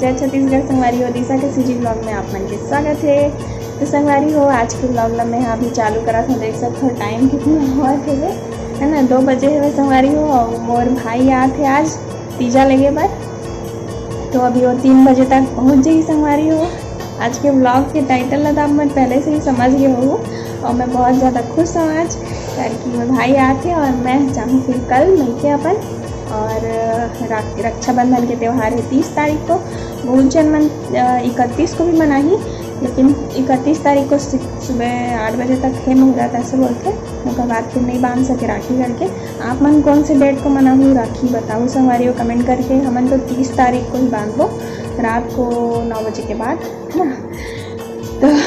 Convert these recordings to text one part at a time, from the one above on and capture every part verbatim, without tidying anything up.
जय छत्तीसगढ़ संगवारी हो, दिशा के सीजी ब्लॉग में आप मन के स्वागत है। तो संगवारी हो, आज के ब्लॉग ला मैं अभी चालू करा था। देख सकते हो टाइम कितना हुआ थे, है ना, दो बजे है संगवारी हो। और मोर भाई आत है आज तीजा लेगे बर, तो अभी वो तीन बजे तक पहुँच जाही संगवारी हो। आज के ब्लॉग के टाइटल ला तो आप मन पहले से ही समझ गए हो, और मैं बहुत ज़्यादा खुश हूँ आज, क्योंकि मोर भाई आत है और मैं जाहूँ फिर कल मिलके अपन। और रक-, रक्षाबंधन के त्यौहार है तीस तारीख को। बहुत झन मन, अ, इकतीस को भी मनाही, लेकिन इकतीस तारीख को सु-, सुबह आठ बजे तक है मुहूर्त, ऐसे बोलते। ओकर बाद फिर नहीं बांध सके राखी करके। आप मन कौन से डेट को मनाहू राखी, बताओ संगवारी हो कमेंट करके। हमन तो तीस तारीख को ही बांधबो, रात को नौ बजे के बाद, है ना। तो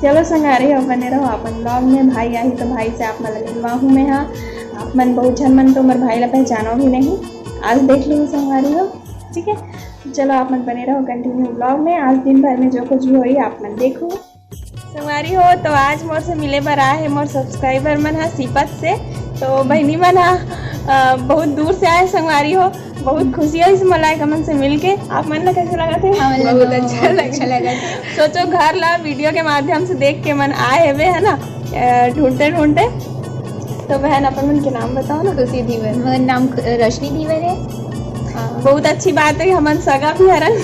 चलो संगवारी हो, बने रहो अपन ब्लॉग में। भाई आही तो भाई से आप मन ला मिलवाहूँ मैं। हाँ, आप मन बहुत झन मन तो मोर भाई ला पहचानो भी नहीं, आज देख लो संगवारी हो। ठीक है, तो चलो आप मन बने रहो कंटिन्यू ब्लॉग में। आज दिन भर में जो कुछ भी होई आप मन देखो। संगवारी हो, तो आज मोर से मिले बर आए है मोर सब्सक्राइबर मन हा सीपत से। तो बहिनी मन हा, अ, बहुत दूर से आए संगवारी हो, बहुत खुशी होइस मोला एकर मन से मिलके। आप मन ला कैसे लगा थे? हमन ला बहुत तो अच्छा बहुत लगा। अच्छा लगा थे। सोचो घर ला वीडियो के माध्यम से देख के मन आए हेबे, है ना, अ, ढूंढते ढूंढते। तो बहन अपन मन के नाम बताओ ना। खुशी धीवर। मोर नाम खु-, रोशनी धीवर है। हाँ, बहुत अच्छी बात है, हमन सगा भी हरन।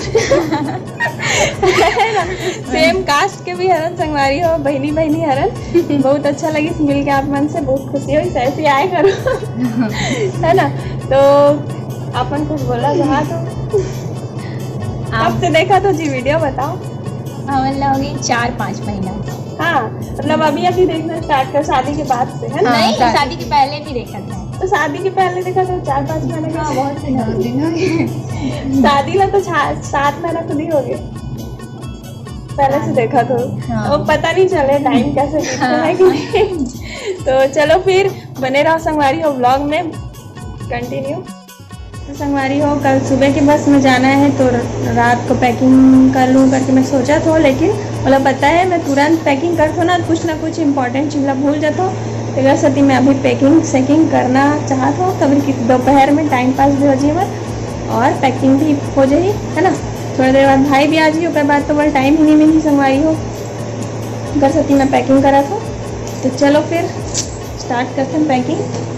सेम कास्ट के भी हरन संगवारी हो, बहिनी बहिनी हरन। बहुत अच्छा लगिस मिल के आप मन से, बहुत खुशी होइस, ऐसे ही आए करो। है ना, तो अपन कुछ बोला जहाँ तो आप आपसे देखा तो जी वीडियो बताओ। हमन ला होगी चार पाँच महीना। हाँ, मतलब अभी अभी देखना स्टार्ट कर शादी के बाद से, है ना? हाँ, नहीं, शादी शादी के पहले भी देखा था। तो शादी के पहले देखा तो चार पाँच महीने का हाँ, बहुत दिन हो गए। शादी ला तो छा-, सात महीना खुद ही हो गए। पहले से देखा तो हाँ। वो पता नहीं चले टाइम कैसे बीतता हाँ। है कि नहीं। तो चलो फिर बने रहो संगवारी हो ब्लॉग में कंटिन्यू। तो संगवारी हो, कल सुबह के बस में जाना है, तो र-, रात को पैकिंग कर लूँ करके मैं सोचा था, लेकिन मतलब पता है मैं तुरंत पैकिंग कर थो ना, कुछ ना कुछ इंपॉर्टेंट चीज ला भूल जाता हूँ। तो अगर सती मैं अभी पैकिंग सैकिंग करना चाहता हूँ, तब कि दोपहर में टाइम पास भी हो जाए और पैकिंग भी हो जाए, है ना। थोड़ी देर बाद भाई भी आ जाइए, ओकर बाद तो बड़ा टाइम ही नहीं मिली संगवारी हो, अगर सती मैं पैकिंग करा था। तो चलो फिर स्टार्ट करते हैं पैकिंग।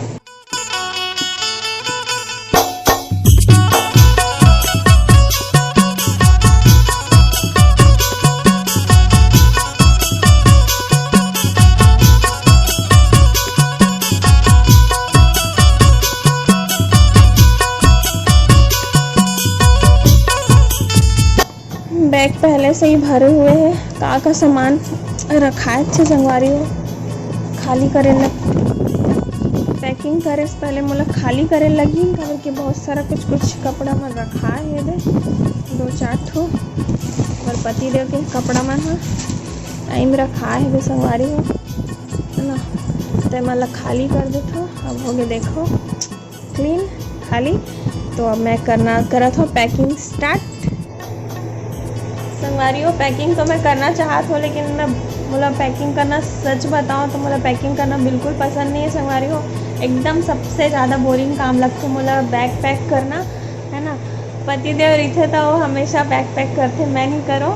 बैग पहले से ही भरे हुए हैं, का का सामान रखा है अच्छे संगवारी हो। खाली करे ल पैकिंग करे से पहले मोला खाली करे लगही, काबर के बहुत सारा कुछ कुछ कपड़ा मन रखा है दे, दो चार ठो। और पति देव के कपड़ा मन ह टाइम रखा है दे संगवारी हो, है ना। तो मन ला खाली कर देथो। अब हो गए देखो क्लीन खाली। तो अब मैं करना करत हूँ पैकिंग स्टार्ट। संगवारी हो, पैकिंग तो मैं करना चाहत हूँ, लेकिन मैं मोला पैकिंग करना, सच बताऊँ तो मोला पैकिंग करना बिल्कुल पसंद नहीं है संगवारी हो। एकदम सबसे ज़्यादा बोरिंग काम लगथे मोला बैग पैक करना, है ना। पति देव रहिथे तो वो हमेशा बैग पैक करथे, मैं नहीं करो।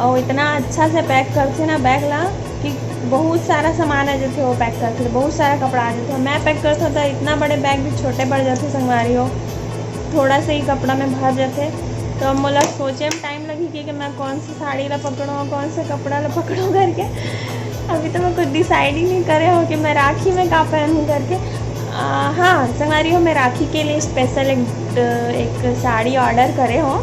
और इतना अच्छा से पैक करथे ना बैग ला कि बहुत सारा सामान आ जाथे, वो पैक करथे, बहुत सारा कपड़ा आ जाथे। मैं पैक करथों तो इतना बड़े बैग भी छोटे पड़ जाथे संगवारी हो, थोड़ा से ही कपड़ा में भर जाथे। तो अब मोला सोचे में टाइम लगही कि, कि मैं कौन सी साड़ी ला पकड़ो, कौन से कपड़ा ला पकड़ो करके। अभी तो मैं कुछ डिसाइड ही नहीं करे हो कि मैं राखी में का पहनूँ करके। आ, हाँ संगवारी हो, मैं राखी के लिए स्पेशल एक, एक साड़ी ऑर्डर करे हो,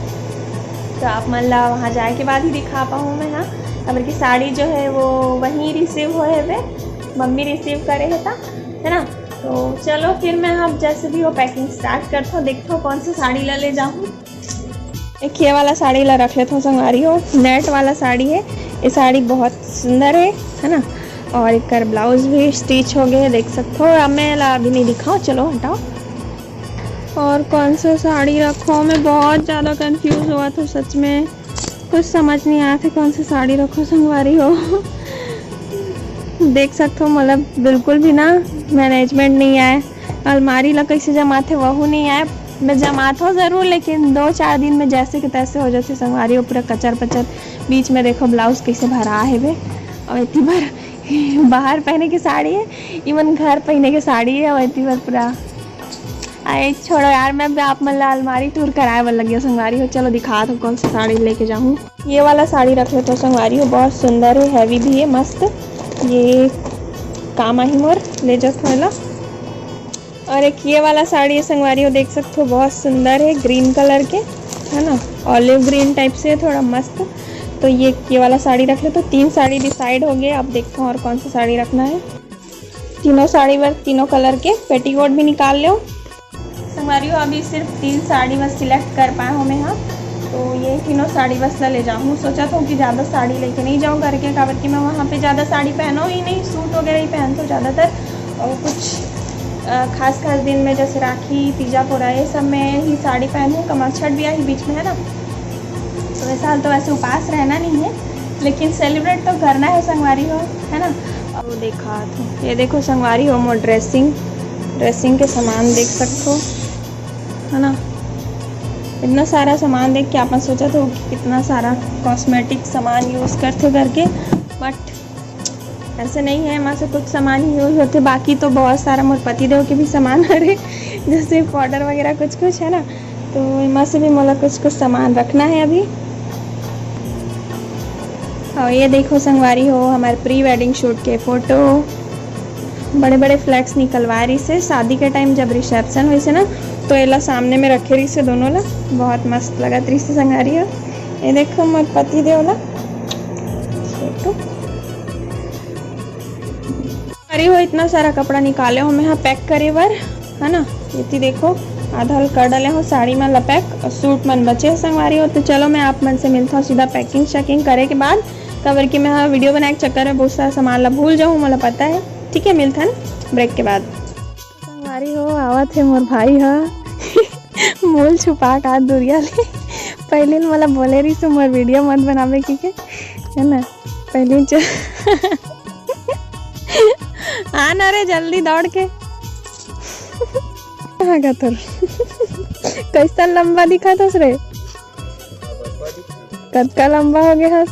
तो आप मन ला वहाँ जाए के बाद ही दिखा पाऊँ मैं। हाँ, काबर की साड़ी जो है वो वहीं रिसीव होए हवे, मम्मी रिसीव करे है ता, है ना। तो चलो फिर मैं अब जैसे भी वो पैकिंग स्टार्ट करता हूँ, देखता हूँ कौन सी साड़ी ला ले जाऊँ। एक ये वाला साड़ी ला रख लेता हूँ संगवारी हो, नेट वाला साड़ी है। ये साड़ी बहुत सुंदर है, है ना। और एकर ब्लाउज भी स्टिच हो गए है, देख सकते हो। अब मैं ला अभी नहीं दिखाओ, चलो हटाओ। और कौन सा साड़ी रखो, मैं बहुत ज़्यादा कंफ्यूज हुआ था सच में, कुछ समझ नहीं आया था कौन सा साड़ी रखो संगवारी हो। देख सकते हो, मतलब बिल्कुल भी ना मैनेजमेंट नहीं आया। अलमारी ला कैसे जमाथे वहू नहीं आया। मैं जमात हो जरूर, लेकिन दो चार दिन में जैसे के तैसे हो जाथे संगवारी हो, पूरा कचर पचर। बीच में देखो ब्लाउज कैसे भरा हेवे, अउ एती बर बाहर पहने के साड़ी है, इवन घर पहने के साड़ी है, अउ एती बर पूरा। आए छोड़ो यार, मैं भी आप मन ला अलमारी टूर कराए बर लगिया संगवारी हो। चलो दिखात हो कौन सा साड़ी लेके जाहूँ। ये वाला साड़ी रख लेथो संगवारी हो, बहुत सुंदर है, हैवी भी है, मस्त। ये काम आही मोर, ले जात हो एला। और एक ये वाला साड़ी है संगवारी हो, देख सकते हो बहुत सुंदर है, ग्रीन कलर के, है ना, ऑलिव ग्रीन टाइप से है, थोड़ा मस्त। तो ये ये वाला साड़ी रख लेथो। तीन साड़ी डिसाइड हो गए, अब देखते हैं और कौन सा साड़ी रखना है। तीनों साड़ी बर तीनों कलर के पेटीकोट भी निकाल लो संगवारी हो। अभी सिर्फ तीन साड़ी बस सिलेक्ट कर पाए हो मैं, हाँ, तो ये तीनों साड़ी बस ला ले जाऊँ। सोचा था कि ज़्यादा साड़ी लेके नहीं जाऊँ करके, काबर कि मैं वहाँ पे ज़्यादा साड़ी पहनो ही नहीं, सूट वगैरह ही पहनती हूँ ज़्यादातर। और कुछ अ, खास खास दिन में जैसे राखी, तीजा पोरा, ये सब में ही साड़ी पहनूँ। कमरछठ भी आई बीच में, है ना, तो इस साल तो वैसे उपास रहना नहीं है, लेकिन सेलिब्रेट तो करना है संगवारी हो, है ना। अब देखा तो ये देखो संगवारी हो, मोर ड्रेसिंग, ड्रेसिंग के सामान देख सकते हो, है ना। इतना सारा सामान देख के आपन सोचत हो कि कितना सारा कॉस्मेटिक सामान यूज़ करथे करके, बट ऐसे नहीं है, एमा से कुछ सामान ही यूज़ होथे, बाकी तो बहुत सारा मोर पति देव के भी सामान हरे, जैसे पाउडर वगैरह कुछ कुछ, है ना। तो एमा से भी मोला कुछ कुछ सामान रखना है अभी। और ये देखो संगवारी हो, हमारे प्री वेडिंग शूट के फोटो, बड़े बड़े फ्लैक्स निकलवा रही से शादी के टाइम, जब रिसेप्शन हुई से ना, तो एला सामने में रखे रही से दोनों ला, बहुत मस्त लगत रही से संगवारी हो। ये देखो मोर पति देव ला फोटो। अरे हो, इतना सारा कपड़ा निकाले हो मैं हा पैक करे बर, है ना। एती देखो, आधा ल कर डाले हो साड़ी मन ला पैक, और सूट मन बचे हे संगवारी हो। तो चलो, मैं आप मन से मिलता हूँ सीधा पैकिंग शैकिंग करे के बाद, काबर कि मैं हा वीडियो बनाए के चक्कर में बहुत सारा सामान ला भूल जाऊँ, मोला पता है। ठीक है, मिलथन ब्रेक के बाद। संगवारी हो, आवत हे मोर भाई हा। मोल छुपा का दुरिया ले। पहले न मोला बोले रही से मोर वीडियो मत बनावे की के, है ना। पहले च-, आ ना रे, जल्दी दौड़ के। कहाँ का तोर? कैसा लंबा दिखा था रे? कतका लंबा हो गया हस?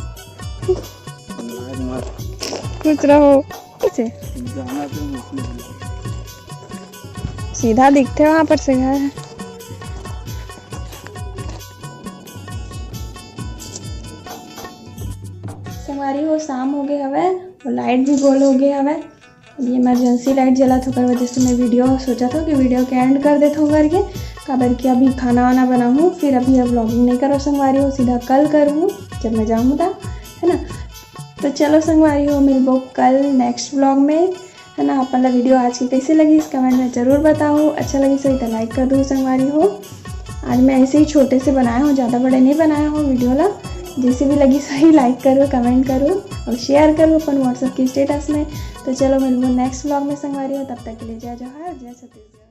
कुछ रहो। से। सीधा दिखथे वहाँ पर से घर। संगवारी हो, शाम हो गए हवे, वो लाइट भी गोल हो गए हवे। अभी इमरजेंसी लाइट जलत, ओकर वजह से मैं वीडियो सोचा था कि वीडियो के एंड कर देता हूँ करके, काबर कि अभी खाना वाना बनाऊँ, फिर अभी अब व्लॉगिंग नहीं करो संगवारी हो, सीधा कल करूँ जब मैं जाऊँ था, है ना। तो चलो संगवारी हो, मिलबो कल नेक्स्ट व्लॉग में, है ना। आप मन ला वीडियो आज की कैसे लगी, इस कमेंट में जरूर बताओ। अच्छा लगी सही तो लाइक कर दो संगवारी हो। आज मैं ऐसे ही छोटे से बनाया हूँ, ज़्यादा बड़े नहीं बनाया हूँ वीडियो ला। जैसे भी लगी सही, लाइक करो, कमेंट करो और शेयर करो अपन व्हाट्सएप के स्टेटस में। तो चलो मिलबो नेक्स्ट व्लॉग में संगवारी हो, तब तक के लिए जय जोहार, जय छत्तीसगढ़।